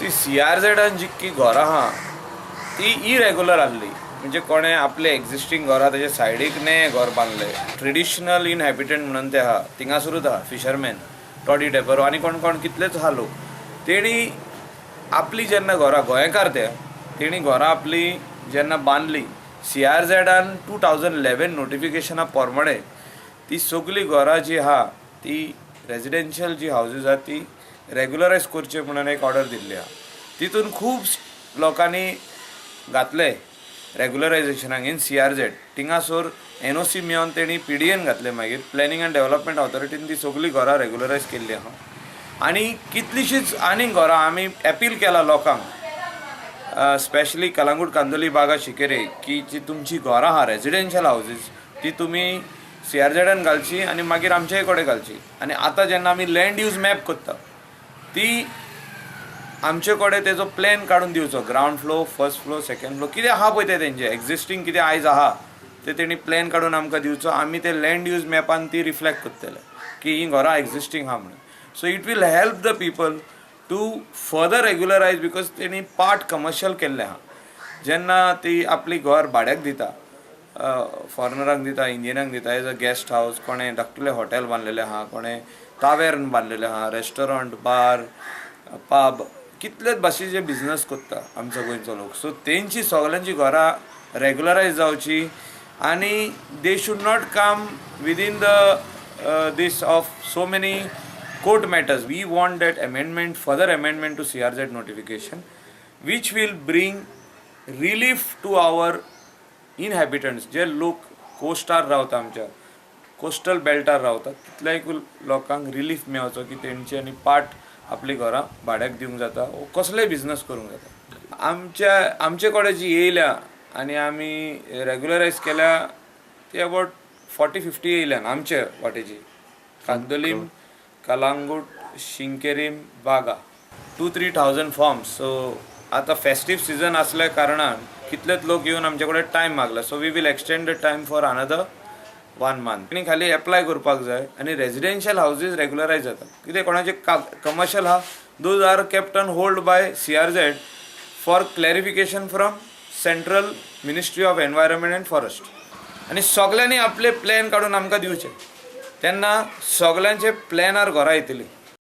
C, सीआरझेडान जितकी घरां आहा ती इरेगुलर आहली. म्हणजे कोणें आपले एग्जिस्टींग घरां तेजे सायडीक ने घर बांदले. ट्रेडिशनल इनहॅबिटंट म्हणून ते आहा, थिंगासरूच आहा, फिशरमॅन, टॉडी टेपर आनी कोण कोण कितलेच आहा लोक. तेणी आपली जेन्ना घरां, गोंयकार ते, तेणी घरां आपली जेन्ना बांदली, सीआरझेडान 2011 नोटिफिकेशना प्रमाणे ती सगळीं घरां जी आहा, ती रेजिडेन्शियल जी हावजीस आहा, ती रेगुलरायज करचे म्हणून एक ऑर्डर दिल्ली आहा. तितून खूब लोकांनी घातले रेगुलरायजेशनाक इन सीआरझेड. थिंगासर एनओसी मेळोन तेणी पीडीएन घातले. मागीर प्लॅनिंग अँड डेव्हलपमेंट ऑथॉरिटीन ती सगळीं घरां रेगुलरायज केल्ली आहा आनी कितलीशींच आनीक घरां आमी एपील केला लोकांक, स्पेशली कलांगूट, कांदोली, बागा, शिकेरे, की जी तुमची घरां आहा, रेजिडेन्शियल हावजीस, ती तुमी सीआरझेडान घालची आनी मागीर आमच्याय कडेन घालची. आनी आतां जेन्ना आमी लँड यूज मॅप करता, ती आमचे कडेन तेजो प्लॅन काडून दिवचो, ground floor, first floor, second floor, कितें आहा पळय तें तेंचें एग्जिस्टींग कितें आयज आहा ते तेणी प्लॅन काडून आमकां दिवचो. आमी ते लँड यूज मॅपान ती रिफ्लेक्ट करतले की ही घरां एग्जिस्टींग आहा म्हणून. So it will help the people to further regularize, because तेणी पार्ट कमर्शियल केल्लें आहा. जेन्ना ती आपली घर भाड्याक दिता, फॉरेनरांक दिता, इंडियनांक दिता एज अ गेस्ट हावस, कोणें धाकटुलें हॉटेल बांदलेलें आहा, कोणें तावेर्न बांदलेलें आहा, रेस्टॉरंट, बार, पब, कितलेच भाशेचे बिजनस करता आमचो गोंयचो लोक. सो तेंची सगल्यांची घरां रेगुलरायज जावची आनी they should not come within the this of so many court matters. We want that amendment, further amendment to CRZ notification, which will bring relief to our inhabitants. जे लोक कोस्टार रावता, आमच्या कोस्टल बेल्टार रावता, तितल्याय लोकांक रिलीफ मेळचो की तेंची आनी पार्ट आपली घरां भाड्याक दिवंक जाता वो कसलेय बिजनस करूंक जाता. आमचे कडेन जी येयल्या आनी आमी रेगुलरायज केल्या, ती अबावट 40-50 येयल्यान आमचे वाटेची, Candolim, Calangute, Sinquerim, Baga, 2-3 thousand forms. So आतां फेस्टीव सिजन असल्या कारणान कितलेच लोक येवन आमचे कडेन टायम मागला. So we will extend the time for another one month. आनी खाली एप्लाय करपाक जाय आनी रेजिडेन्शियल हावजीस रेगुलरायज जाता. कितें कोणाचे कमर्शियल आहा, those are kept on hold by CRZ for clarification from Central Ministry of Environment and Forest. आनी सगल्यांनी आपले प्लॅन काडून आमकां दिवचे, तेन्ना सगल्यांचे प्लॅनार घरां येतली.